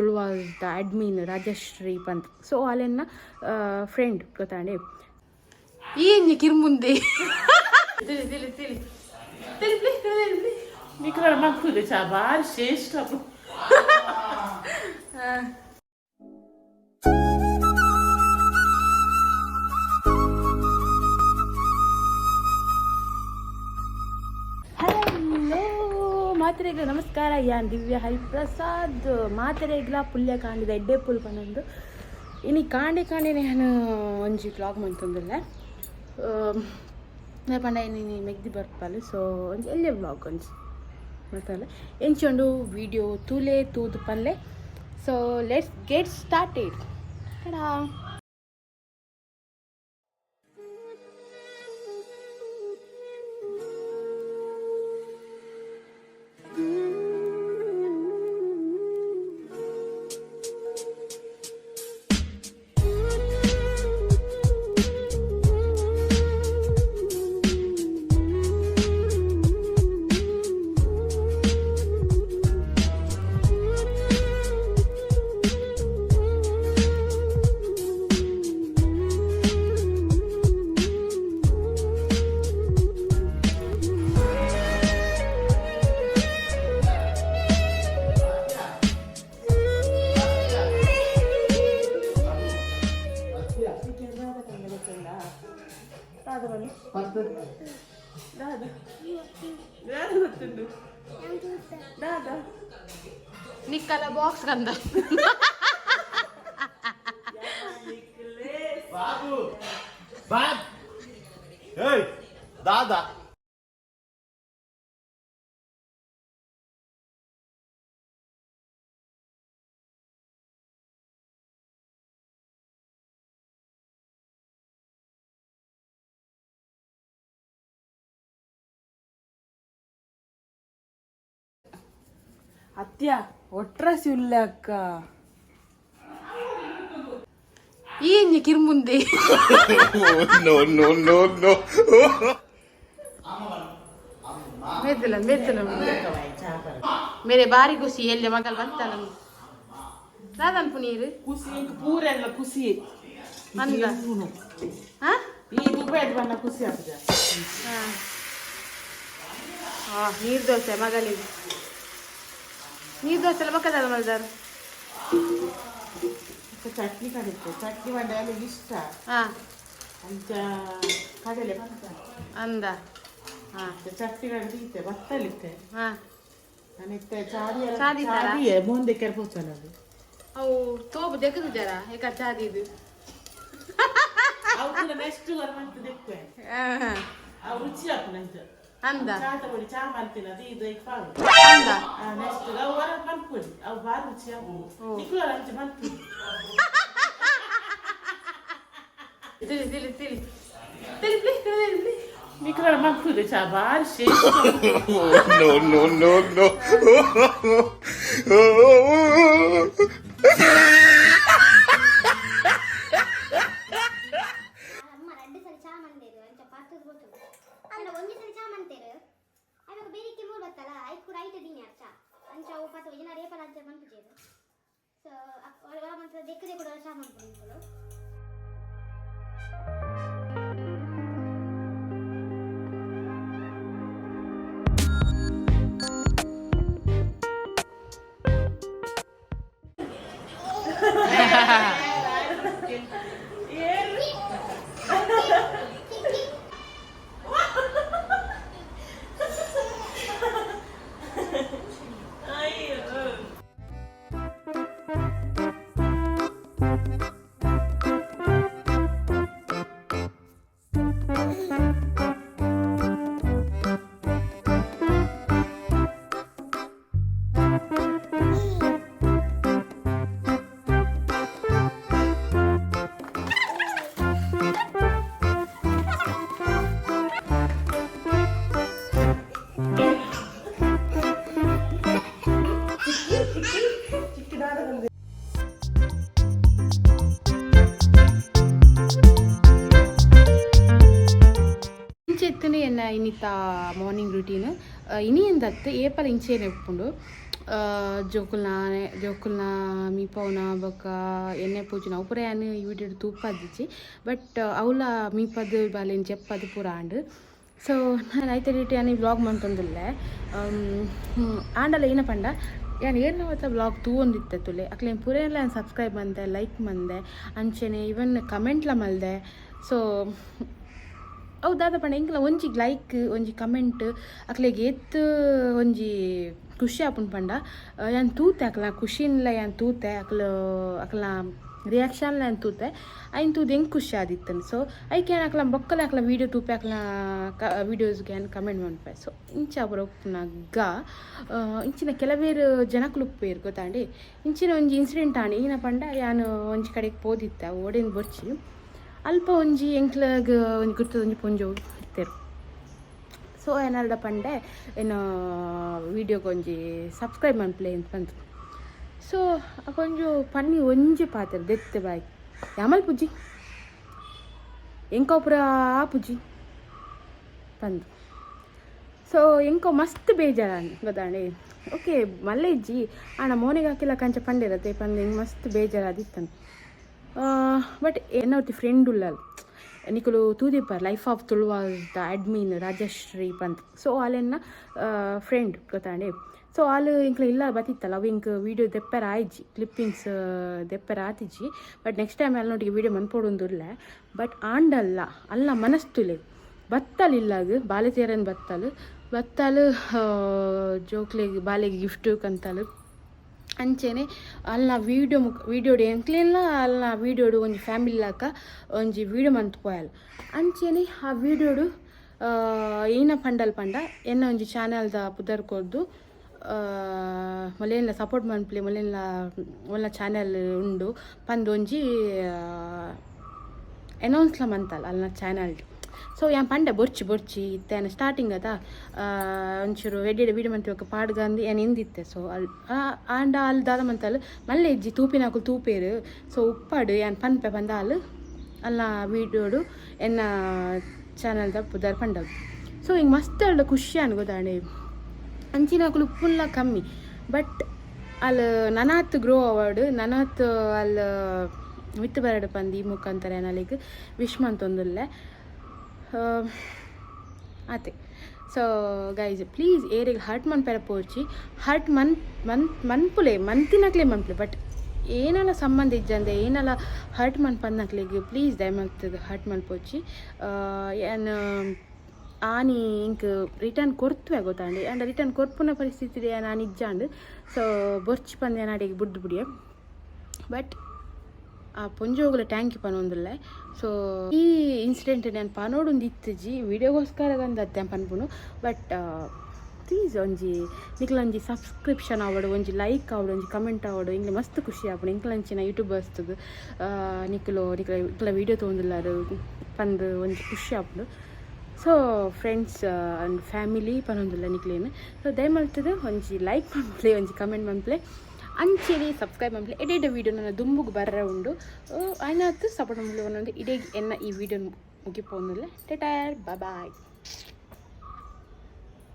ತುಳುವಾದ admin Rajashree ಪಂತ್. ಸೊ ಅಲೆನ್ನ friend ಗೊತ್ತಾಂಡೆ. ಈ ಎಂಜಿ ಕಿರ್ಮುಂದೆ ತಿಳಿ ತಿಳಿ ತಿಳಿ ತಿಳಿ ತಿಳಿ. ನಿಕ್ಲ ಮಕ್ಕಳು ಚಾ ಬಾರಿ ಶ್ರೇಷ್ಠ. ಹಲೋ ಮಾತೆರೆಗ್ಲ ನಮಸ್ಕಾರ. ಯಾನ್ ದಿವ್ಯ ಹರಿಪ್ರಸಾದ್. ಮಾತೆರೆಗ್ಲ ಪುಲ್ಯ ಕಾಂಡಿದ ಎಡ್ಡೆ ಪುಲ್ ಪನೊಂದು ಇನಿ ಕಾಂಡೆ ಕಾಂಡೆನೆ ನಾನು ಒಂಜಿ ವ್ಲಾಗ್ ಮಂತೊಂದುಲ್ಲೆ. ಪಂಡ ಇನಿ ಮೆಗ್ದಿ ಬರ್ಪಲ್. ಸೊ ಒಂಜಿ ಎಲ್ಲೆ ವ್ಲಾಗ್ ಒಂಜಿ ಮಲ್ತೊಂದುಲ್ಲೆ. ಎಂಚುಂಡು ವಿಡಿಯೋ ತೂಲೆ, ತೂದು ಪನ್ಲೆ. ಸೊ let's get started. Ta-da. ನಿಕ್ಕಲ box ಕಂದ. ಬಾಬು ಬಾಬ್, ಏಯ್ ದಾದಾ. ಅತ್ಯ ಒಟ್ರಾಸಿ ಉಲ್ಲೆ ಅಕ್ಕ. ಈ ಎಂಜಿ ಕಿರ್ಮುಂದೆ. No, no, no, no. ಮೆತ್ತಲ ಮೆತ್ತಲ ಮೇರೆ ಬಾರಿ ಖುಷಿ. ಎಲ್ಲೆ ಮಗಲ್ ಬತ್ತಲ್ಲ ದಾದನ್ಪು ನೀರು. ಖುಷಿ ಇಂಕ್ ಪೂರೆಲ್ಲ ಖುಷಿ. ಅಂದ. ಹಾ. ಈ ದುಬೈಡ್ ಬಣ್ಣ ಖುಷಿ ಆಗ್ತದೆ. ಹಾ, ನೀರು ದೋಸೆ ಮಗಲಿಗೆ. ನೀರು ದೋಸೆ ಎಲ್ಲ ಮಕ್ಕದಲ್ಲ ಮಲ್ದಾರು. ಚಟ್ನಿ ಕಡಿತೆ, ಚಟ್ನಿ ಮಂಡ ಎಲ್ಲ ಇಷ್ಟ. ಅಂಚ ಕಡಲೆ ಬಂತ. ಅಂದ, ಹಾ. ಚಟ್ನಿ ಕಡಿತೆ ಇತ್ತೆ ಬತ್ತಲಿತ್ತೆ. ನಾನಿತ್ತೆ ಚಾದಿ. ಚಾದಿ ಇತ್ತಾರಾ? ಚಾದಿಯೇ ಮುಂದೆ ಕೆರ್ಪೋಚಲ್ಲ ಅದು. ಅವು ತೋಬು ದೆಕ್ಕದು ಜರ ಏಕ ಚಾದಿ ಇದು. ಅವು ಕೂಡ ನೆಕ್ಸ್ಟ್ ವರ ಮಂತ್ ದೆಕ್ಕುವೆ. ಅವು ರುಚಿ ಆಪುನ ಅಂಚ. ಅಂದ. ಚಾ ತಗೊಳ್ಳಿ, ಚಾ ಮಾಡ್ತೀನಿ, ಅದು ಇದು ಈಗ ಪಾವು. ಅಂದ. ನೆಕ್ಸ್ಟ್ ಅವು ವರ ಮನ್ಪುಡಿ, ಅವು ಬಾರಿ ರುಚಿ ಆಪುಂಡು. ನಿಕ್ಲು ಅಂಚ ಮನ್ಪುಡಿ. ತಿಳಿ ತಿಳಿ ತಿಳಿ ತಿಳಿ ತಿಳಿ ತಿಳಿ. ನಿಕ್ಲ ಮನ್ಪುಡಿ ಚಾ ಬಾರಿ ಶ್ರೇಷ್ಠ. No, no, no, no. ಅಮ್ಮ ರಡ್ಡು ಸರಿ ಚಾ ಮಂದೇರು ಅಂಚ ಪಾತ್ರದ ಗೊತ್ತು ಅಂಡ ಒಂಜಿ ಸರಿ ಚಾ ಮಂತೇರು ಅವಾಗ ಬೇರೆಕ್ಕೆ ಮೂರು ಬತ್ತಲ್ಲ, ಐಕ್ ಕೂಡ ಐಟ ದೀನಿ ಚಾ ಅಂಚ ಅವು ಪಾತ ಜನ ರೇಪಲ ಅಂಚ ಮನ್ಪುಜೇರು. ಸೊ ಒಳ ಮಂತ್ರ ದೆಕ್ಕದೆ ಕೂಡ ಚಾ ಮನ್ಪುಡು ನಿಂಕುಲು. ಇಂಚೆತ್ತನೆ ಎನ್ನ ಇನ್ನಿತ ಮಾರ್ನಿಂಗ್ ರುಟೀನ್. ಇನಿ ಎಂದತ್ತು ಏಪಲ ಇಂಚೇನೆ ಉಪ್ಪುಂಡು. ಜೋಕುಲ್ನ ಜೋಕುಲ್ನ ಮೀಪವುನ ಬೊಕ್ಕ ಎಣ್ಣೆ ಪೂಜುನ ಅವು ಪೂರ ಯಾನ್ ಈ ವಿಡಿಯೋಡ್ ತೂಪಾದಿಜ್ಜಿ. ಬಟ್ ಅವ್ಲ ಮೀಪದ್ ಬಾಲೆನ್ ಜೆಪ್ಪದ್ ಪೂರ ಆಂಡ್. ಸೊ ನಾನು ಐತ ರೀತಿ ಯಾನ್ ಈ ವ್ಲಾಗ್ ಮಂತೊಂದುಲ್ಲೆ. ಆಂಡಲ ಏನ ಪಂಡ, ಯಾನ್ ಏರ್ನ ಮಾತ ವ್ಲಾಗ್ ತೂವೊಂದಿತ್ತೆ ತುಲೆ, ಅಕ್ಲೆನ್ ಪೂರೆನ್ಲ ಯಾನ್ ಸಬ್ಸ್ಕ್ರೈಬ್ ಮಂದೆ, ಲೈಕ್ ಮಂದೆ, ಅಂಚೆನೆ ಇವನ್ ಕಮೆಂಟ್ಲ ಮಲ್ದೆ. ಸೊ ಅವು ದಾದ ಪಂಡ, ಎಂಕ್ಲ ಒಂಜಿ ಲೈಕ್, ಒಂಜಿ ಕಮೆಂಟ್ ಅಕ್ಲೆಗ್ ಏತ್ ಒಂಜಿ ಖುಷಿ ಆಪುಂಡು ಪಂಡ, ಯಾನ್ ತೂತೆ ಅಕ್ಲ್ನ ಖುಷಿನ್ಲ, ಯಾನ್ ತೂತೆ ಅಕ್ಲು ಅಕ್ಲ್ನ ರಿಯಾಕ್ಷನ್ಲ ಯಾನ್ ತೂತೆ. ಐನ್ ತೂದು ಎಂಕ್ ಖುಷಿ ಆದಿತ್ತುಂಡು. ಸೊ ಐಕ್ ಯಾನ್ ಅಕ್ಲ ಬೊಕ್ಕಲ ಅಕ್ಲ ವೀಡಿಯೋ ತೂಪೆ, ಅಕ್ಲ್ನ ವೀಡಿಯೋಸ್ಗೆ ಯಾನ್ ಕಮೆಂಟ್ ಮನ್ಪೆ. ಸೊ ಇಂಚ ಪೂರ ಉಪ್ಪುನಗ ಇಂಚಿನ ಕೆಲವೇರು ಜನಕುಲು ಉಪ್ಪುವೆರ್, ಗೊತ್ತಾಂಡಿ? ಇಂಚಿನ ಒಂಜಿ ಇನ್ಸಿಡೆಂಟ್ ಆಂಡ್. ಈನ ಪಂಡ, ಯಾನ್ ಒಂಜಿ ಕಡೆಕ್ ಪೋದಿತ್ತೆ, ಓಡೆನ್ ಬೊರ್ಚಿ. ಅಲ್ಪ ಒಂಜಿ ಎಂಕ್ಲಗ್ ಒಂಜಿ ಗುರ್ತದ ಒಂಜಿ ಪೊಂಜೋವು ಇತ್ತೆರ್. ಸೊ ಏನಾಲ್ಡ ಪಂಡೆ, ಏನು ವೀಡಿಯೋಗೆ ಒಂಜಿ ಸಬ್ಸ್ಕ್ರೈಬ್ ಮನ್ಪುಲೆ ಅಂತ ಪಂದ್. ಸೊ ಒಂಜಿ ಪನ್ನಿ ಒಂಜಿ ಪಾತೆರ ದೆತ್ತೆ ಬಾಯಿ ಯಾಮಲ್ ಪೂಜಿ ಎಂಕವು ಪೂರ ಆಪುಜಿ ಪಂದ್. ಸೊ ಎಂಕವು ಮಸ್ತ್ ಬೇಜಾರಾಂಡ್, ಗೊತ್ತಾಂಡೆ? ಓಕೆ, ಮಲ್ಲೆ ಇಜ್ಜಿ, ಆಂಡ ಮೋನೆಗ್ ಹಾಕಿಲ್ಲ ಕಂಚ ಪಂಡೆರತೆ ಪಂದ್ ಎಂಕ್ ಮಸ್ತ್ ಬೇಜಾರಾದಿತ್ತಂದು. ಬಟ್ ಎನ್ನೊರ್ತಿ ಫ್ರೆಂಡ್ ಉಲ್ಲಲ್, ನಿಕುಲು ತೂದಿಪ್ಪರ್, ಲೈಫ್ ಆಫ್ ತುಳುವಾಸ್ ದ ಅಡ್ಮಿನ್ ರಾಜಶ್ರೀ ಪಂತ್. ಸೊ ಆಲೆನ್ನ ಫ್ರೆಂಡ್, ಗೊತ್ತಾಂಡೆ? ಸೊ ಆಲ್ ಎಂಕ್ಲ ಇಲ್ಲ ಬತ್ತಿತ್ತಲ್ಲ, ಅವು ಎಂಕ್ ವೀಡಿಯೋ ದೆಪ್ಪರ ಆಯ್ಜಿ, ಕ್ಲಿಪ್ಪಿಂಗ್ಸ್ ದೆಪ್ಪರ ಆತಿಜ್ಜಿ. ಬಟ್ ನೆಕ್ಸ್ಟ್ ಟೈಮ್ ಅಲ್ನೊಟ್ಟಿಗೆ ವೀಡಿಯೋ ಮನ್ಪೊಡೊಂದುಲ್ಲೆ. ಬಟ್ ಆಂಡಲ್ಲ ಅಲ್ಲ ಮನಸ್ತುಲೆ ಬತ್ತಲ್ ಇಲ್ಲಾಗ, ಬಾಲೆ ತೇರನ್ ಬತ್ತಲ್ ಬತ್ತಲ್, ಜೋಕ್ಲೆಗ್ ಬಾಲೆಗ್ ಗಿಫ್ಟ್ ಕಂತಲ್. ಅಂಚೆನೆ ಅಲ್ನ ವೀಡಿಯೋ ಮುಕ್ ವೀಡಿಯೋಡು ಎಂಕ್ಲೆನ್ಲ ಅಲ್ನ ವೀಡಿಯೋಡು ಒಂಜಿ ಫ್ಯಾಮಿಲಿ ಲಾಕ ಒಂಜಿ ವೀಡಿಯೋ ಮಂತ್ ಪೋಯಲ್. ಅಂಚೆನೆ ಆ ವೀಡಿಯೋಡು ಏನ ಪಂಡಲ್ ಪಂಡ, ಎನ್ನ ಒಂಜಿ ಚಾನಲ್ದ ಪುದರ್ ಕೊರ್ದು ಮೊಲೆನ್ಲ ಸಪೋರ್ಟ್ ಮನ್ಪುಲೆ, ಮೊಲೆನ್ಲ ಒಲ್ಲ ಚಾನಲ್ ಉಂಡು ಪಂದ್ ಒಂಜಿ ಅನೌನ್ಸ್ಲ ಮಂತಲ್ ಅಲ್ನ ಚಾನಲ್. ಸೊ ಯಾನ್ ಪಂಡೆ, ಬೊರ್ಚಿ ಬೊರ್ಚಿ, ಇತ್ತೆ ಸ್ಟಾರ್ಟಿಂಗ್ ಅದ, ಒಂಚೂರು ಎಡ್ಡೆ ಎಡ್ಡೆ ವೀಡಿಯೋ ಮಂತಿ ಪಾಡ್ಗಂದು ಯಾನ್ ಎಂದಿತ್ತೆ. ಸೊ ಅಲ್ ಆಂಡ ಅಲ್ಲಿ ದಾದ ಮಂತಲ್, ಮಲ್ಲೆ ಇಜ್ಜಿ, ತೂಪಿನಕುಲು ತೂಪೇರು, ಸೊ ಉಪ್ಪಾಡು ಯಾನ್ ಪನ್ಪೆ ಪಂದ ಅಲ್ ಅಲ್ನ ವೀಡಿಯೋಡು ಎನ್ನ ಚಾನಲ್ದ ಪುದರ್ ಪಂಡಲ್. ಸೊ ಹಿಂಗೆ ಮಸ್ತ್ ಅಲ್ಡ ಖುಷಿ ಆಂಡ್, ಗೊತ್ತಾಂಡೆ? ಅಂಚಿನಕುಲು ಉಪ್ಪುನ್ಲ ಕಮ್ಮಿ. ಬಟ್ ಅಲ್ ನನಾತ್ ಗ್ರೋ ಅವಾರ್ಡ್, ನನಾತ್ ಅಲ್ ಮಿತ್ತ್ ಬರಡ್ ಪಂದ್ ಈ ಮುಖಾಂತರ ಯಾನ್ ವಿಶ್ ಮಂತೊಂದುಲ್ಲೆ. ಆತೆ. ಸೊ ಗೈಸ್, ಪ್ಲೀಸ್, ಏರೆಗ್ ಹರ್ಟ್ ಮನ್ಪೆರ ಪೋರ್ಚಿ. ಹರ್ಟ್ ಮನ್ ಮನ್ ಮನ್ಪುಲೆ, ಮಂತಿನಕ್ಲೆ ಮನ್ಪುಲೆ. ಬಟ್ ಏನಲ ಸಂಬಂಧ ಇಜ್ಜಂದೆ ಏನಲ ಹರ್ಟ್ ಮನ್ಪಂದಕ್ಲೆಗ್ ಪ್ಲೀಸ್ ದಯಮಲ್ತದ್ ಹರ್ಟ್ ಮನ್ಪೊಚ್ಚಿ. ಯಾನ್ ಆನಿ ಇಂಕ್ ರಿಟರ್ನ್ ಕೊರ್ತುವೆ, ಗೊತ್ತಾಂಡಿ? ಆಂಡ ರಿಟರ್ನ್ ಕೊರ್ಪುನ ಪರಿಸ್ಥಿತಿ ಯಾನ್ ಇಜ್ಜಾಂಡ್. ಸೊ ಬೊರ್ಚಿ ಪಂದ್ ಯಾನ್ ಅಡೆಗ್ ಬುಡ್ದು ಬುಡಿಯೆ. ಬಟ್ ಆ ಪೊಂಜೋಗುಲ ಟ್ಯಾಂಕ್ ಯು ಪನೊಂದುಲ್ಲೆ. ಸೊ ಈ ಇನ್ಸಿಡೆಂಟ್ ನಾನು ಪನೋಡೊಂದು ಇತ್ತಿಜಿ, ವಿಡಿಯೋಗೋಸ್ಕರ ಅಂದತ್ತೆ ಪನ್ಪುನು. ಬಟ್ ಪ್ಲೀಸ್, ಒಂಜಿ ನಿಕ್ಲ ಒಂಜಿ ಸಬ್ಸ್ಕ್ರಿಪ್ಷನ್ ಆವಡು, ಒಂಜಿ ಲೈಕ್ ಆವಡು, ಒಂಜಿ ಕಮೆಂಟ್ ಆವಡು, ಇಂಗ್ಲೆ ಮಸ್ತ್ ಖುಷಿ ಆಪುಂಡು. ಎಂಕ್ಲಂಚಿನ ಯೂಟ್ಯೂಬರ್ಸ್ದು ನಿಕ್ಲು ನಿಕ್ಲ ನಿಕ್ಲ ವೀಡಿಯೋ ತೂವೊಂದುಲ್ಲಾರು ಪಂದ್ ಒಂಜಿ ಖುಷಿ ಆಪುಂಡು. ಸೊ ಫ್ರೆಂಡ್ಸ್ ಆ್ಯಂಡ್ ಫ್ಯಾಮಿಲಿ ಪನೊಂದುಲ್ಲ ನಿಕ್ಲೇನು. ಸೊ ದಯಮಲ್ತದ ಒಂಜಿ ಲೈಕ್ ಮನ್ಪುಲೆ, ಒಂಜಿ ಕಮೆಂಟ್ ಮನ್ಪುಲೆ, ಅಂಚೆನೆ ಸಬ್ಸ್ಕ್ರೈಬ್ ಮನ್ಪುಲೆ. ಎಡೆ ಎಡ್ಡೆ ವೀಡಿಯೋ ನನ್ನ ದುಂಬುಗು ಬರ್ರೆ ಉಂಡು. ಆಯ್ನಾತ್ ಸಪೋರ್ಟ್ ಮನ್ಪುಲೆ ಪನೊಂದು ಇಡೀ ಎನ್ನ ಈ ವಿಡಿಯೋ ಮುಗಿಪೊಂದುಲ್ಲೆ. ಟೇಟರ್, ಬಾಯ್.